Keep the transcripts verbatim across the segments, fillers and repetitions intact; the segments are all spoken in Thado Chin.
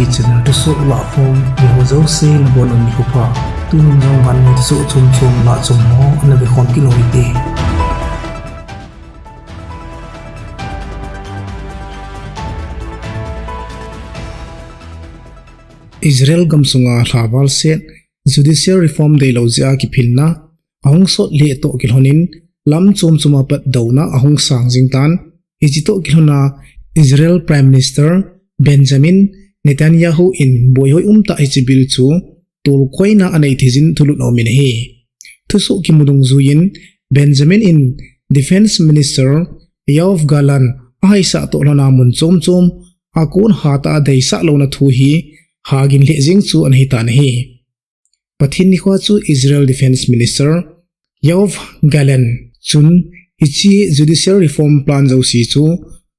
Channel thusoh lahkhom, mi ho jouse nabonun nikho pha. Tunin jong vannoi thusoh chom chom lah chom ho ana vekhom kit u hite. Israel gamsunga lhaval set judicial reform deilou jeh a kiphinna ahung sot lheh toh kilhonin lam chom chom a pat douna ahung sang jing tan, hiche toh kilhona Israel Prime Minister Benjamin Netanyahu in boihoi umtah hiche bill chu tolkhoina anei thei jin thulut aumin ahi. Thusoh kimu dungjuiyin Benjamin in Defence Minister Yoav Gallant ahaisah toh lhona mun chom chom a kon hatah a deisah louna thu hi hagin lheh jeng chu ana hitan ahi. Pathen nikho chu Israel Defence Minister Yoav Gallant chun hiche judicial reform plan jouse chu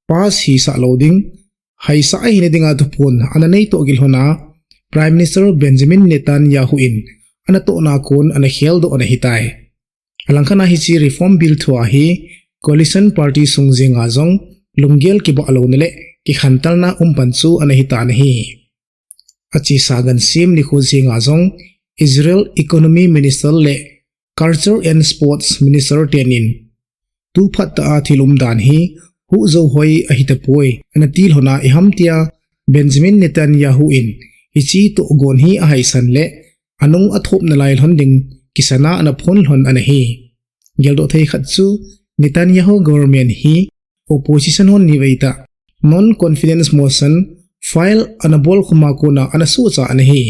pass hisah lou ding, haisah ahina dinga thuphon ana nei toh kilhona Prime Minister Benjamin Netanyahu in anatohna kon ana kheldoh ana hitai. Alangkhat a hiche reform bill thua hi coalition party sung jenga jong lunggel kibah louna le kikhantelna um pan chu ana hitan ahi. Achesa gansem nikho jenga jong Israel Economy Minister le Culture and Sports Minister tenin tu phat tah a thil umdan hi huhjou hoi ahitapoi, ana tilhona iham tia Benjamin Netanyahu in hiche tohgon hi ahaisan le anung athop nalai lhon ding kisana ana phon lhon ana hi. Geldoh thei khat chu Netanyahu government hi opposition hon nivei tah non-confidence motion file ana bolkhum a kona ana sohcha ana hi.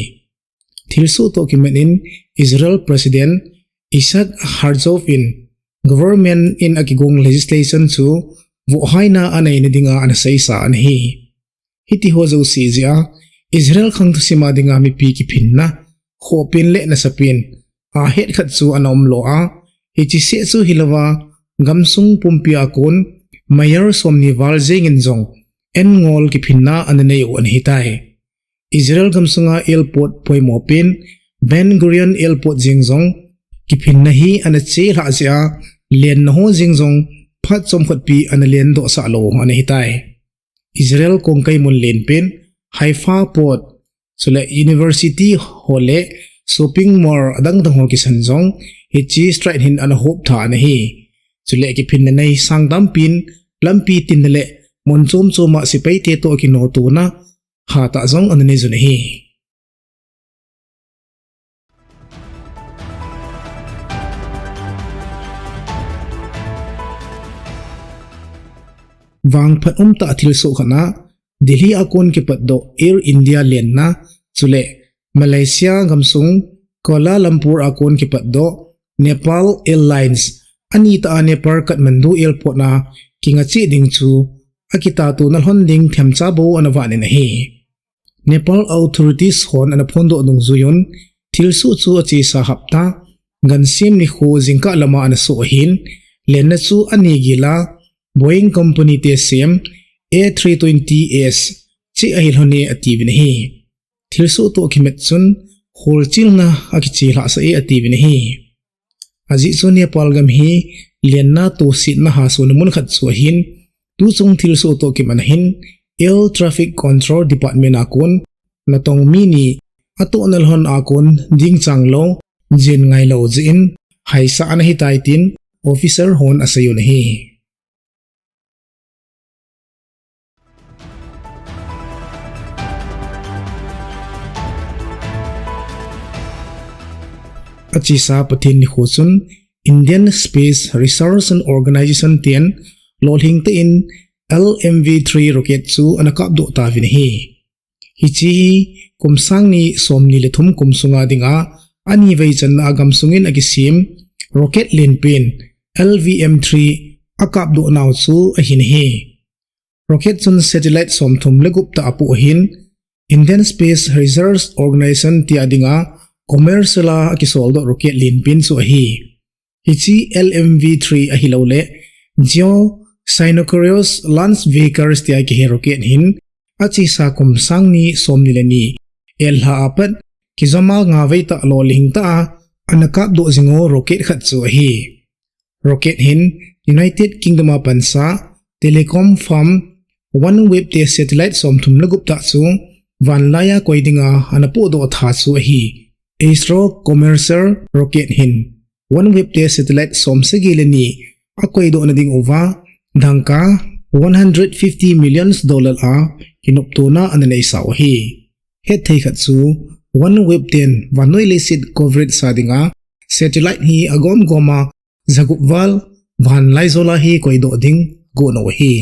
Thilsoh toh kimat in Israel President Isaac Herzog in government in akigong legislation chu vohhaina aneina dinga ana seisa ana hi. Hitiho jouse jeh a Israel khang thusima dinga mipi kiphinna khohpen le nasapen ahet khat chu ana umlou a, hiche seh chu hilouva gamsung pumpi a kon mayor somni val jengin jong enngol kiphinna ana nei u ana hitai. Israel gamsunga airport poimo pen Ben Gurion Airport jeng jong kiphinna hi ana chelhah jeh a lenna ho jeng jong phat chomkhat pi ana lendohsah lou ana hitai. Israel kongkai mun len pen Haifa Port, chule University ho le shopping mall adang dang ho kisan jong hiche strike hin ana hoptha ana hi. Chule kiphinna nei sang tampin lampi tinna le mun chom choma sepaite toh kinotona hatah jong ana neijun ahi. Vangphat umtah thilsoh khat a Delhi a kon kipatdoh Air India lenna chule Malaysia gamsung Kuala Lumpur a kon kipatdoh Nepal Airlines anitah a Nepal Kathmandu Airport a kinga cheh ding chu akitatona lhon ding themcha bou ana vah in ahi. Nepal authorities hon ana phondoh dungjuiyun thilsoh chu achesa hapta gansem nikho jingkah lama ana soh ahin, lenna chu ani gila Boeing company te sem A three twenty S cheh ahi lhone atiuvin ahi. Thilsoh toh kimat chun holchilna akichelhahsah e atiuvin ahi. Ajeh chu Nepal gam hi lenna tosetna hasona mun khat chu ahin, tuchung thilsoh toh kimat ahin Air Traffic Control Department a kon natong mi ni atohna lhon a kon dingchang lou, jen ngailou jeh in haisah ana hitai tin officer hon aseiyun ahi. Achesa Pathen nikho chun Indian Space Research and Organisation ten lolhing tah in L M V three rocket chu ana kapdoh tauvin ahi. Hiche hi kum sang ni somni le thum kum sunga dinga anivei channa a gamsungin akisem rocket lenpen L V M three akapdoh nau chu ahin ahi. Rocket chun satellite somthum le gup tah apoh ahin, Indian Space Research Organisation tia dinga commercial a akisoldoh rocket lenpen chu ahi. Hiche L M V three ahilouleh Geosynchronous Launch Vehicles tia kihe rocket hin achesa kum sang ni somni le ni, elha apat kijoma ngavei tah lolhing tah a ana kapdoh jing u rocket khat chu ahi. Rocket hin United Kingdom a pansa telecom firm OneWeb te satellite somthum le gup tah chu vanlaiya koi dinga ana pohdoh tha chu ahi. Astro Commercer rocket hin OneWeb te satellite som sagi le ni akoidoh na ding uva dangka one hundred fifty millions dollar a kinoptona ana neisa u ahi. Hetthei khat chu OneWeb ten vannoi leiset coverage sa dinga satellite hi agomgoma jagup val vanlai jola hi koidoh ding agon u ahi.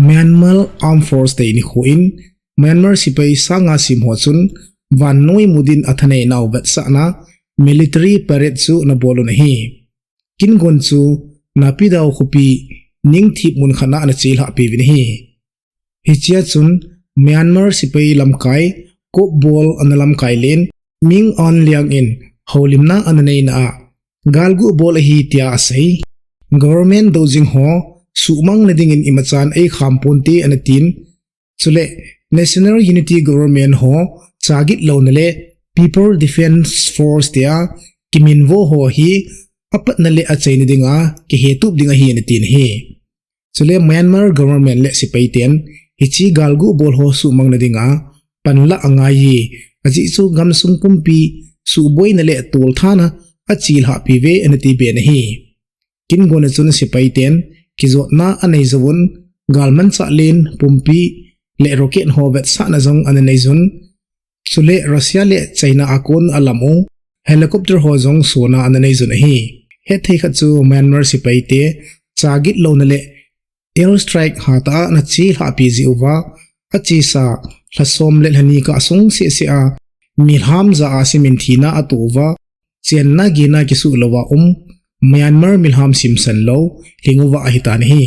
Myanmar Armed Force te nikho in Myanmar sepai sanga sim ho chun vannoi mudin athaneinau vetsahna military parade chu ana bol u ahi. Kingon chu Naypyidaw khopi ningthip mun khat a ana chelhah pi uvin ahi. Hichea chun Myanmar sepai lamkai, kopbol ana lamkai len Min Aung Hlaing in houlimna ana neina a galgu bol ahi tia asei. Government doujing ho suhmang na dingin imachan eikham ponte ana tin. Chule National Unity Government ho chagit louna le People Defence Force tia kiminvo ho hi apatna le achaina dinga kihetup ding ahi ana tin ahi. Chule Myanmar government le sepai ten hiche galgu bol ho suhmang na dinga panla angai e, ajeh chu gamsung pumpi suhboina le tolthana achelhah pi uve ana ti ben ahi. Kingon a chun sepai ten kijotna anei jouvun galmanchah len pumpi le rocket ho vetsahna jong ana nei jun. Chule Russia le China a kon a lam u helicopter ho jong sona ana nei jun ahi. Hetthei khat chu Myanmar sepai te chagit louna le air strike hatah a ana chelhah pi jeh uva achesa lha som le lha ni kah sung seh seh a milham ja a simin thina atoh uva chenna gina kisuh louva um Myanmar milham simsan lou lhing uva ahitan ahi.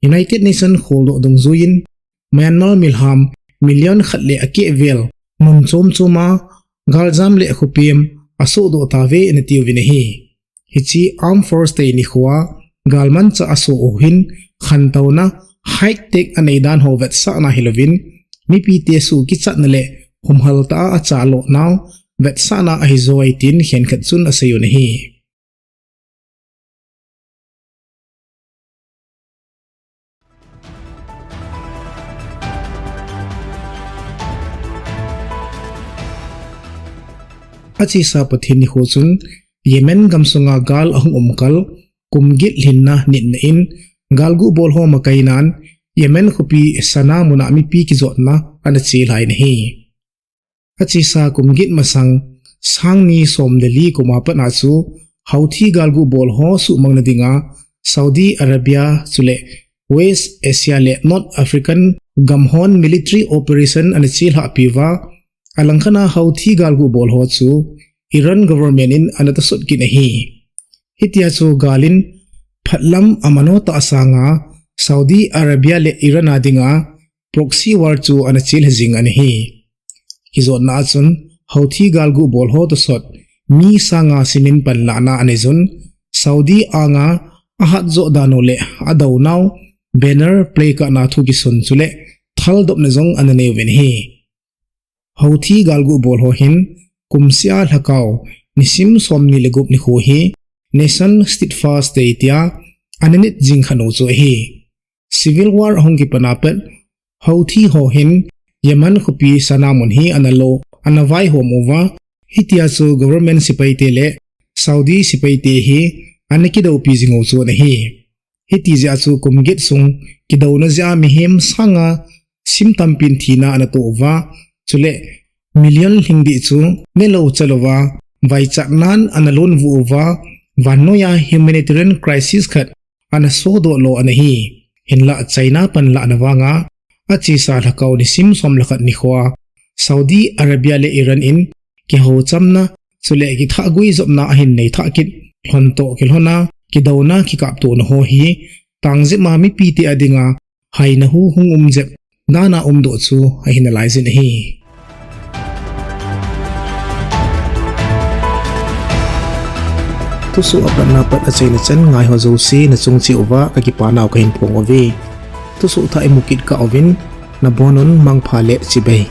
United Nation kholdoh dungjuiyin Myanmar milham million khat le akeh vel mun chom chom a galjam le khopim asohdoh tauve ana tiuvin ahi. Hiche Armed Force te nikhoa galmanchah asoh u hin khantouna high tech anei dan ho vetsahna hilouvin mipite suh kichatna le humhal tah a achaloh nau vetsahna ahi joi tin khenkhat chun asei un ahi. Achesa Pathen nikho chun Yemen gamsunga gal ahung um kal kum get lhinna nitna in galgu bol ho makai nan Yemen khopi Sanaa muna mipi kijotna ana chelhah in ahi. Achesa kum get masang sang ni som le li kum a pat a chu Houthi galgu bol ho suhmang na dinga Saudi Arabia chule West Asia le North African gam hon military operation ana chelhah pi uva, alangkhat a Houthi galgu bol ho chu Iran government in ana tosot kit ahi. Hitia chu gal in phatlam amano tah sanga Saudi Arabia le Iran a dinga proxy war chu ana chelha jing ana hi. Kijotna a chun Houthi galgu bol ho tosot mi sanga simin panlahna ana nei jun, Saudi anga ahat joh dan u le adou nau banner, placard na thu kisun chule thaldopna jong ana nei uvin ahi. Houthi galgu bol ho hin kumsea lhakao nisim som ni le gup nikho hi Nation Steadfast Day tia ana nit jing khat u chu ahi. Civil war ahung kipan a pat Houthi ho hin Yemen khopi Sanaa mun hi ana lo, ana vaihom uva, hitia chu government sepai te le Saudi sepai te hi ana kidoupi jing u chu ana hi. Hiti jeh a chu kum get sung kidouna jeh a mihem sanga sim tampin thina ana toh uva, chule million lhing dih chu nelou chalouva vaichat nan ana lonvu uva, vannoiya humanitarian crisis khat ana sodoh lo ana hi. Hinlah China panlahna vanga achesa lhakao nisim som le khat nikhoa Saudi Arabia le Iran in kihou chamna chule kithah gui jopna ahin nei thah kit lhon toh kilhona kidouna kikaptona ho hi tangjep a mipite a dinga haina hu hung um jep dana umdoh chu ahi nalai jin ahi. Thusoh apatna pat achaina chan ngaiho jouse nachung cheh uva kakipa nau kahin phong uve. Thusoh thah imu kit kah uvin nabonun mangpha le chibai.